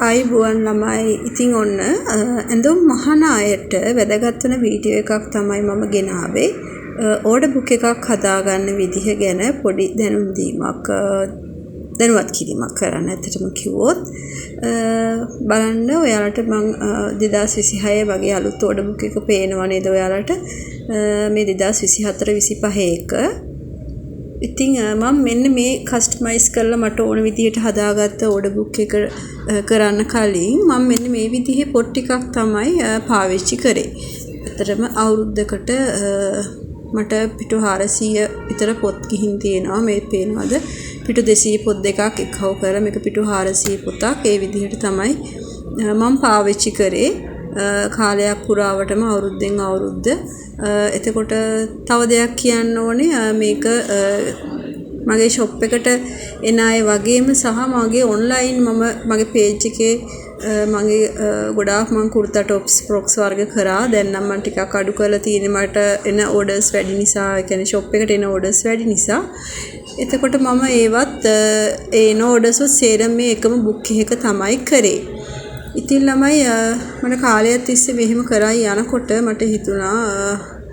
ආයුබෝවන් ළමයි. ඉතින් ඔන්න ඇඳුම් මහන අයට වැදගත් වෙන වීඩියෝ එකක් තමයි මම ගෙනාවේ. ඕඩර් බුක් එකක් හදාගන්න විදිහ ගැන පොඩි දැනුම් දීමක්, දැනුවත් කිරීමක් කරන්න ඇත්තටම කිව්වොත්. බලන්න ඔයාලට මං 2026 වගේ අලුත් ඕඩර් බුක් එක පේනවා නේද ඔයාලට? මේ 2024 25 එක. ඉතින් මම මෙන්න මේ කස්ටමයිස් කරලා මට ඕන විදිහට හදාගත්ත ඕඩර් බුක් එක කරන්න කලින් මම මෙන්න මේ විදිහේ පොත් ටිකක් තමයි පාවිච්චි කරේ. ඇත්තටම අවුරුද්දකට මට පිටු 400 විතර පොත් ගිහින් තියෙනවා. මේ පේනවද? පිටු 200 පොත් දෙකක් එකහුව කරලා මේක පිටු 400 පොතක්. ඒ විදිහට තමයි මම පාවිච්චි කරේ කාලයක් පුරාවටම, අවුරුද්දෙන් අවුරුද්ද. එතකොට තව දෙයක් කියන්න ඕනේ, මේක මගේ ෂොප් එකට එන අය වගේම සහ මගේ ඔන්ලයින් මම මගේ පේජ් එකේ මගේ ගොඩාක් මං කුර්තා ටොප්ස් ෆ්‍රොක්ස් වර්ග කරා. දැන් නම් මං ටිකක් අඩු කරලා තියෙන්නේ මට එන ඕඩර්ස් වැඩි නිසා, ඒ කියන්නේ ෂොප් එකට එන ඕඩර්ස් වැඩි නිසා. එතකොට මම ඒවත් ඒ එන ඕඩර්ස් සේරම මේ එකම බුක් එකක තමයි කරේ. ඉතින් ළමයි, මට කාලයක් තිස්සේ මෙහෙම කරන් යනකොට මට හිතුණා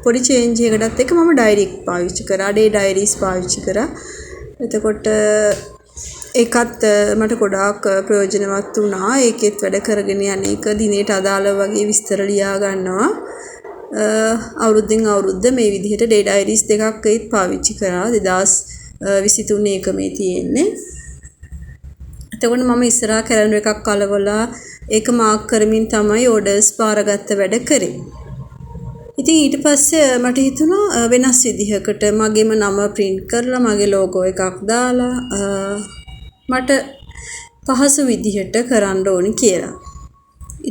පොඩි චේන්ජ් එකකටත් එක්ක මම ඩයරි පාවිච්චි කරා, ඩේ ඩයරිස් පාවිච්චි කරා. එතකොට ඒකත් මට ගොඩාක් ප්‍රයෝජනවත් වුණා. ඒකෙත් වැඩ කරගෙන යන එක දිනේට අදාළව වගේ විස්තර ලියා ගන්නවා. අවුරුද්දෙන් අවුරුද්ද මේ විදිහට ඩේ ඩයරිස් දෙකක් ඒත් පාවිච්චි කරා. 2023 එක මේ තියෙන්නේ. එතකොට මම ඉස්සරහා කැලෙන්ඩර් එකක් අලවලා ඒක මාක් කරමින් තමයි ඕඩර්ස් බාරගත්ත වැඩ කරේ. ඉතින් ඊට පස්සේ මට හිතුණා වෙනස් විදිහකට මගේම නම ප්‍රින්ට් කරලා මගේ ලෝගෝ එකක් දාලා මට පහසු විදිහට කරන්න ඕනි කියලා.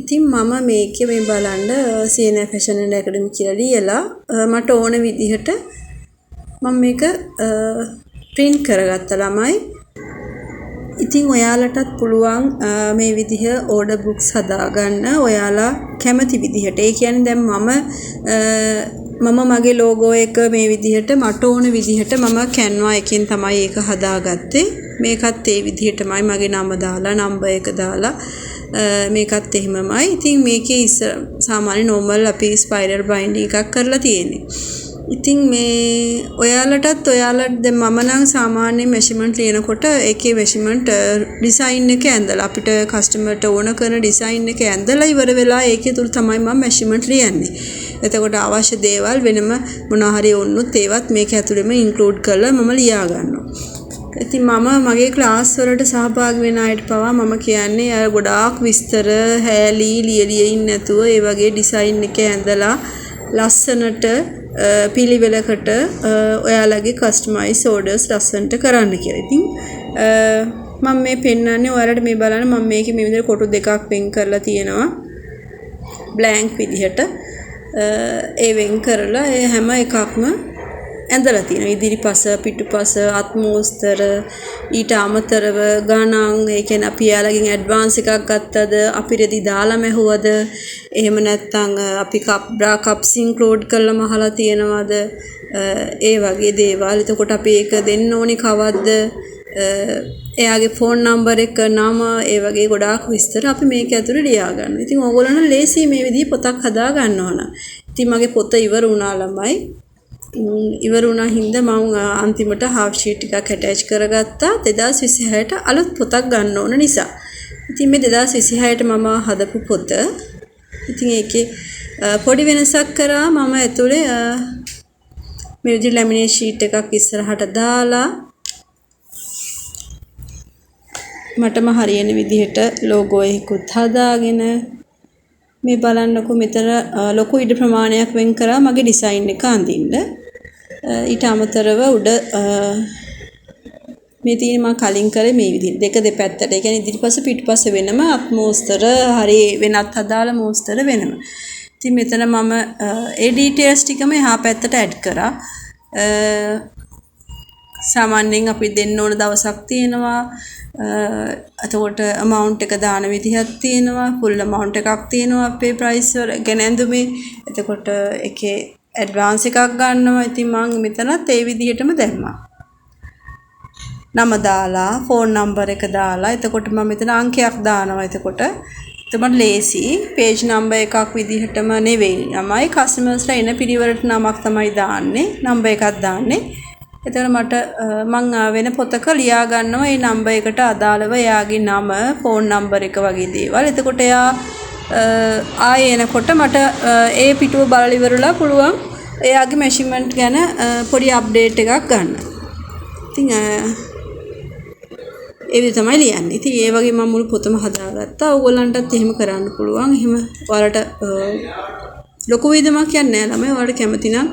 ඉතින් මම මේකේ මේ බලන්න සියනා ෆැෂන් ඇන්ඩ් ඇකඩමි කියලා ලියලා මට ඕන විදිහට මම මේක ප්‍රින්ට් කරගත්තා ළමයි. ඉතින් ඔයාලටත් පුළුවන් මේ විදිහ ඕඩර් බුක්ස් හදාගන්න ඔයාලා කැමති විදිහට. ඒ කියන්නේ දැන් මම මගේ ලෝගෝ එක මේ විදිහට මට ඕන විදිහට මම කැන්වා එකෙන් තමයි ඒක හදාගත්තේ. මේකත් ඒ විදිහටමයි මගේ නම දාලා නම්බර් එක දාලා මේකත් එහෙමමයි. ඉතින් මේකේ සාමාන්‍ය නෝමල් අපි ස්පයිරල් බයින්ඩින් එකක් කරලා තියෙන්නේ. ඉතින් මේ ඔයාලටත් ඔයාලට දැන් මම නම් සාමාන්‍යයෙන් මෙෂර්මන්ට් ලියනකොට ඒකේ මෙෂර්මන්ට් ඩිසයින් එක ඇඳලා අපිට කස්ටමර්ට ඕන කරන ඩිසයින් එක ඇඳලා ඉවර වෙලා ඒකේ තුල තමයි මම මෙෂර්මන්ට් ලියන්නේ. එතකොට අවශ්‍ය දේවල් වෙනම මොනවා හරි ඕනොත් ඒවත් මේක ඇතුළෙම ඉන්ක්ලූඩ් කරලා මම ලියා ගන්නවා. ඉතින් මම මගේ ක්ලාස් වලට සහභාගී වෙන අයට පවා මම කියන්නේ අර ගොඩාක් විස්තර හැලී ලිය ලිය ඉන්නේ නැතුව ඒ වගේ ඩිසයින් එක ඇඳලා ලස්සනට පිළිවෙලකට ඔයාලගේ කස්ටමයිස් ඕඩර්ස් ලස්සනට කරන්න කියලා. ඉතින් මම මේ පෙන්වන්නේ ඔයාලට මේ බලන්න මම මේකේ මේ විදිහට කොටු දෙකක් වෙන් කරලා තියෙනවා බ්ලැන්ක් විදිහට. ඒ වෙන් කරලා ඒ හැම එකක්ම ඇඳලා තියෙනවා. ඉදිරිපස, පිටුපස, අත්මෝස්තර, ඊට අමතරව ගණන්, ඒ කියන්නේ අපි එයාලගෙන් ඇඩ්වාන්ස් එකක් ගත්තද, අපි රෙදි දාලා මැහුවද, එහෙම නැත්නම් අපි කප් බ්‍රා කප්ස් ඉන්ක්ලූඩ් කරලා මහලා තියෙනවද, ඒ වගේ දේවල්. එතකොට අපි ඒක දෙන්න ඕනේ කවද්ද, එයාගේ ෆෝන් නම්බර් එක, නම, ඒ වගේ ගොඩාක් විස්තර අපි මේක ඇතුලේ ලියා ගන්නවා. ඉතින් ඕගොල්ලන්ට ලේසි මේ විදිහේ පොතක් හදා ගන්නවා නම්. ඉතින් මගේ පොත ඉවර වුණා ළමයි. ඉවර වුණා හින්දා මං අන්තිමට හාෆ් ෂීට් ටිකක් ඇටච් කරගත්තා 2026ට අලුත් පොතක් ගන්න ඕන නිසා. ඉතින් මේ 2026ට මම හදපු පොත. ඉතින් ඒකේ පොඩි වෙනසක් කරා මම ඇතුලේ මේ විදිහට ලැමිනේට් ෂීට් එකක් ඉස්සරහට දාලා මටම හරියන විදිහට ලෝගෝ එකකුත් හදාගෙන මේ බලන්නකෝ මෙතන ලොකු ඉඩ ප්‍රමාණයක් වෙන් කරා මගේ ඩිසයින් එක අඳින්න. ඊට අමතරව උඩ මේ තියෙන මම කලින් කරේ මේ විදිහට දෙක දෙපැත්තට. ඒ කියන්නේ ඉදිරිපස පිටුපස වෙනම අත්මෝස්තර හරි වෙනත් අදාළ මෝස්තර වෙනම. ඉතින් මෙතන මම ඒ ඩීටේල්ස් ටිකම එහා පැත්තට ඇඩ් කරා. සාමාන්‍යයෙන් අපි දෙන්න ඕන දවසක් තියෙනවා. එතකොට amount එක දාන විදිහක් තියෙනවා. ෆුල් amount එකක් තියෙනවා අපේ ප්‍රයිස් වල ගැන ඇඳුමේ. එතකොට ඒකේ ඇඩ්වාන්ස් එකක් ගන්නවා. ඉතින් මං මෙතනත් ඒ විදිහටම දැම්මා. නම දාලා ෆෝන් නම්බර් එක දාලා එතකොට මම මෙතන අංකයක් දානවා. එතකොට එතකොට ලේසි පේජ් නම්බර් එකක් විදිහටම නෙවෙයි ළමයි කස්ටමර්ස්ලා එන පිළිවෙලට නමක් තමයි දාන්නේ, නම්බර් එකක් දාන්නේ. එතකොට මට මං වෙන පොතක ලියා ගන්නවා මේ නම්බර් එකට අදාළව එයාගේ නම, ෆෝන් නම්බර් එක වගේ දේවල්. එතකොට එයා ආයෙ එනකොට මට ඒ පිටුව බලලා ඉවරලා පුළුවන් එයාගේ මැෂින්මන්ට් ගැන පොඩි අප්ඩේට් එකක් ගන්න. ඉතින් ඒ විදිහ තමයි ලියන්නේ. ඉතින් ඒ වගේ මම මුළු පොතම හදාගත්තා. ඕගොල්ලන්ටත් එහෙම කරන්න පුළුවන්. එහෙම ඔයාලට ලොකු වියදමක් යන්නේ නෑ ළමයි. ඔයාලට කැමති නම්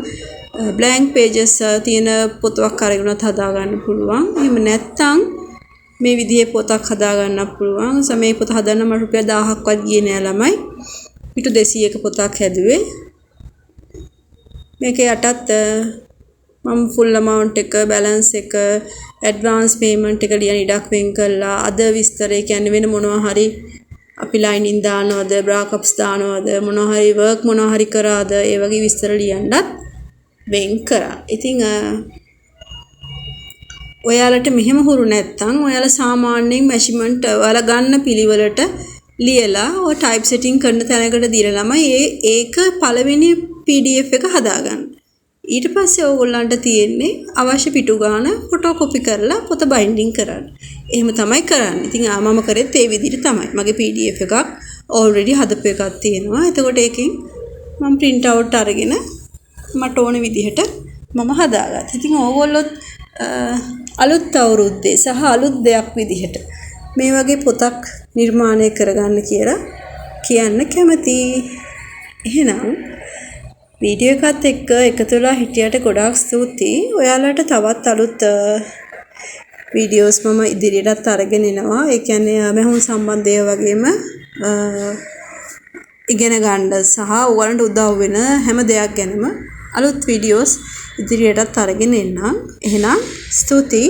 බ්ලැන්ක් පේජස් තියෙන පොතක් අරගෙනත් හදාගන්න පුළුවන්. එහෙම නැත්නම් මේ විදිහේ පොතක් හදාගන්නත් පුළුවන්. මේ පොත හදන්න මට රුපියල් 1000ක්වත් ගියේ නෑ ළමයි. පිටු 200ක පොතක් හැදුවේ. මේක යටත් මම ෆුල් amount එක, බැලන්ස් එක, ඇඩ්වාන්ස් පේමන්ට් එක ලියන ඉඩක් වෙන් කරලා අද විස්තර, ඒ කියන්නේ වෙන මොනවා හරි අපි ලයිනින් දානවද, බ්‍රා කප්ස් දානවද, මොනවා හරි වර්ක් මොනවා හරි කරාද, ඒ වගේ විස්තර ලියන්නත් වෙන් කරා. ඉතින් ඔයාලට මෙහෙම හුරු නැත්තම් ඔයාලා සාමාන්‍යයෙන් මැෂින්මන්ට් ඔයාලා ගන්න පිළිවෙලට ලියලා ඔය ටයිප් සෙටින් කරන තැනකට දීලා ළමයි ඒක පළවෙනි PDF එක හදාගන්න. ඊට පස්සේ ඕගොල්ලන්ට තියෙන්නේ අවශ්‍ය පිටු ගාන ෆොටෝකොපි කරලා පොත බයින්ඩින් කරන්න. එහෙම තමයි කරන්නේ. ඉතින් මම කරෙත් ඒ විදිහට තමයි. මගේ PDF එකක් ඕල්රෙඩි හදපු එකක් තියෙනවා. එතකොට ඒකෙන් මම ප්‍රින්ට් අවුට් අරගෙන මට ඕන විදිහට මම හදාගත්තා. ඉතින් ඕගොල්ලොත් අලුත් අවුරුද්දේ සහ අලුත් දෙයක් විදිහට මේ වගේ පොතක් නිර්මාණය කරගන්න කියලා කියන්න කැමතියි. එහෙනම් වීඩියෝ එකත් එක්ක එකතු වෙලා හිටියට ගොඩාක් ස්තුතියි. ඔයාලට තවත් අලුත් වීඩියෝස් මම ඉදිරියටත් අරගෙන එනවා. ඒ කියන්නේ මැහුම් සම්බන්ධ ඒවා වගේම ඉගෙන ගන්න සහ ඔයාලන්ට උදව් වෙන හැම දෙයක් ගැනම අලුත් වීඩියෝස් ඉදිරියටත් අරගෙන එන්නම්. එහෙනම් ස්තුතියි.